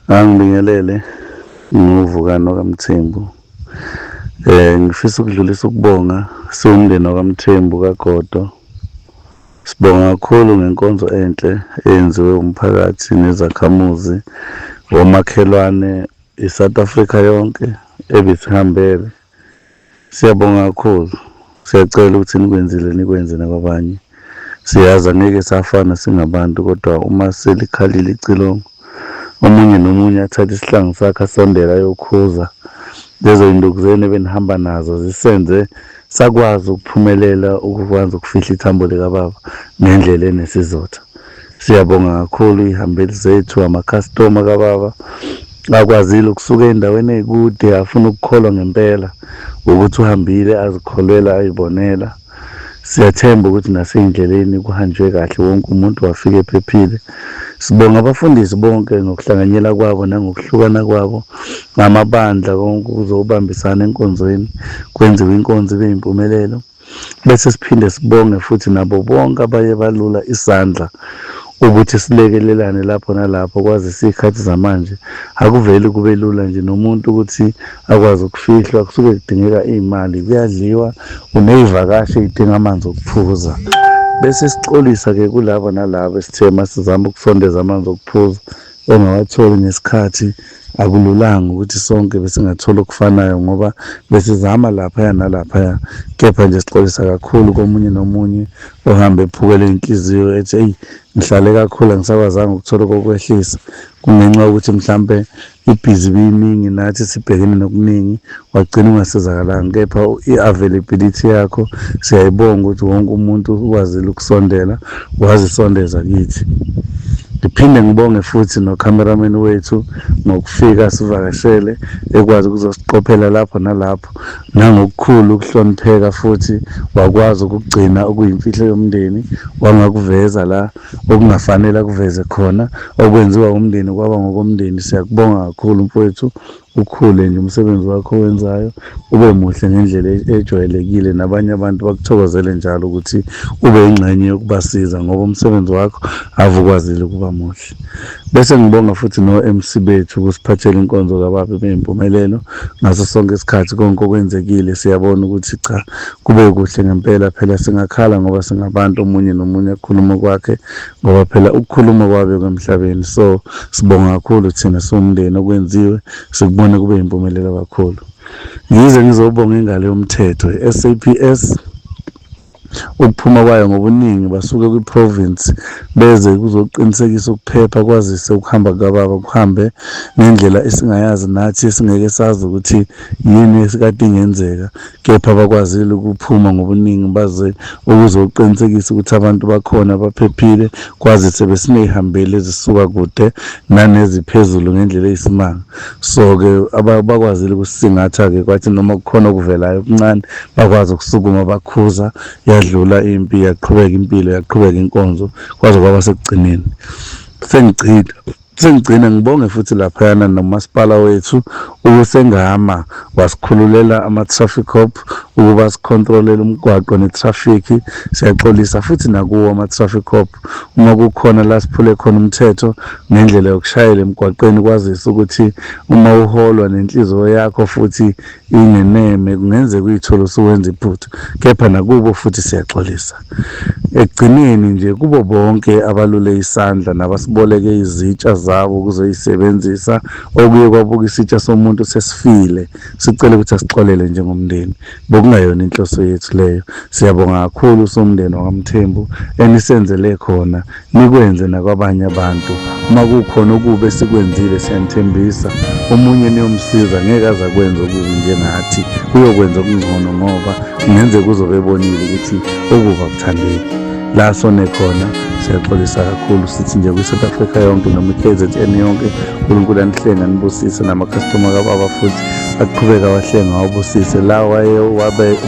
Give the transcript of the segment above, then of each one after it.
Angibingelele ngiwuvukani wakaMthembu. Ngifisa ukudlulisa ukubonga siwumndeni wakaMthembu kaGodo. Sibonga kakhulu ngenkonzo enhle eyenziwe umphakathi nezakhamuzi, omakhelwane, i-South Africa yonke ebisihambele. Siyabonga kakhulu. Siyacela ukuthi nikwenzile nikwenze nakwabanye. Siyazi angeke safana singabantu kodwa uma selikhalile icilongo omunye nomunye athathe isihlangu sakhe asondele ayokhuza. Lezo zinduku zenu ebenihamba nazo zisenze sakwazi ukuphumelela ukukwazi ukufihla ithambo likababa ngendlela enesizotha. Siyabonga kakhulu iy'hambeli zethu, amakhastoma kababa akwazile ukusuka ey'ndaweni ey'kude afuna ukukholwa ngempela ukuthi uhambile azikholwela ayibonela. Siyathemba ukuthi nasey'ndleleni kuhanjwe kahle wonke umuntu wafika ephephile. Sibonga abafundisi bonke ngokuhlanganyela kwabo nangokuhlukana kwabo ngamabandla konke ukuzobambisana enkonzweni kwenziwe inkonzo ibe yimpumelelo. Bese siphinde sibonge futhi nabo bonke abaye balula isandla ukuthi silekelelane lapho nalapho kwazise iy'khathi zamanje akuveli kube lula nje nomuntu ukuthi akwazi ukufihlwa kusuke kudingeka iy'mali kuyadliwa uney'vakashi ey'dinga amanzi okuphuza. Bese sixolisa-ke kulabo nalabo esithe masizama ukusondeza amanzi okuphuza engawatholi ngesikhathi akululanga ukuthi sonke besingathola okufanayo ngoba besizama laphaya nalaphaya kepha nje sixolisa kakhulu komunye nomunye ohambe ephukele inhliziyo ethi eyi ngihlale kakhulu angisakwazanga ukuthola kokwehlisa kungenxa yokuthi mhlampe ibhizi ibiyiningi nathi sibhekene nokuningi wagcina ungasizakalanga kepha i-availability yakho siyayibonga ukuthi wonke umuntu ukwazile ukusondela wazisondeza kithi. Ngiphinde ngibonge futhi no-cameraman wethu ngokufika sivakashele ekwazi ukuzosiqophela lapho nalapho nangokukhulu ukuhlonipheka futhi wakwazi ukugcina okuyimfihlo yomndeni wangakuveza la okungafanele akuveze khona okwenziwa umndeni kwaba ngokomndeni. Siyakubonga kakhulu mfowethu ukhule nje umsebenzi wakho owenzayo ube muhle ngendlela ejwayelekile nabanye abantu bakuthokozele njalo ukuthi ube ingxenye yokubasiza ngoba umsebenzi wakho ave ukwazile ukuba muhle. Bese ngibonga futhi no-MC bethu ukusiphathela inkonzo kababa ibe yimpumelelo ngaso sonke isikhathi konke okwenzekile siyabona ukuthi cha kube kuhle ngempela phela singakhala ngoba singabantu omunye nomunye akhuluma kwakhe ngoba phela ukukhuluma kwabe kwemhlabeni so sibonga kakhulu thina siwumndeni okwenziwe sikubone kube yimpumelelo kakhulu. Ngize ngizobonga ingalo yomthetho i-SAPS ukuphuma kwayo ngobuningi basuke kwi-province beze kuzoqinisekisa ukuphepha kwazise ukuhamba kukababa kuhambe ngendlela esingayazi nathi esingeke sazi ukuthi yini esikade ingenzeka kepha bakwazile ukuphuma ngobuningi baze ukuzoqinisekisa ukuthi abantu bakhona baphephile kwazise besiney'hambeli ezisuka kude naneziphezulu ngendlela eyisimanga. So-ke bakwazile ukusisingatha-ke kwathi noma kukhona okuvelayo okuncane bakwazi ukusukuma bakhuza yadlula impi yaqhubeka impilo yaqhubeka inkonzo kwaze kwaba sekugcineni. Sengigcina Sengigcina ngibonge futhi laphayana nomasipala wethu ukusengama wasikhululela ama-traffic cop ukuba sikhontrolele umgwaqo ne-traffic. Siyaxolisa futhi nakuwo ama-traffic cop uma kukhona la siphule khona umthetho ngendlela yokushayela emgwaqeni kwazise ukuthi uma uholwa nenhliziyo yakho futhi ingeneme kungenzeka uyithole usuwenza iphutha kepha nakubo futhi siyaxolisa. Ekugcineni nje kubo bonke abalule isandla nabasiboleke izitsha zabo ukuzoyisebenzisa okuye kwabuka isitsha somuntu sesifile sicele ukuthi asixolele njengomndeni bokungayona inhloso yethu leyo. Siyabonga kakhulu somndeni wakwaMthembu enisenzele khona nikwenze nakwabanye abantu. Uma kukhona okubi esikwenzile siyanithembisa omunye niyomsiza ngeke aze akwenze okubi njengathi uyokwenza okungcono ngoba kungenzeka uzobe ebonile ukuthi okubi akuthandeki. La sone khona siyaxolisa kakhulu sithi nje kwi-South Africa yonke noma i-KZN yonke uNkulunkulu anihlenga anibusise namakhastoma kababa futhi aqhubeke awahlenga awabusise la waye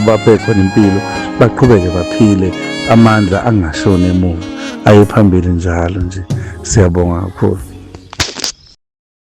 baphe khona impilo baqhubeke baphile amandla angashoni emuva aye phambili njalo nje. Siyabonga kakhulu.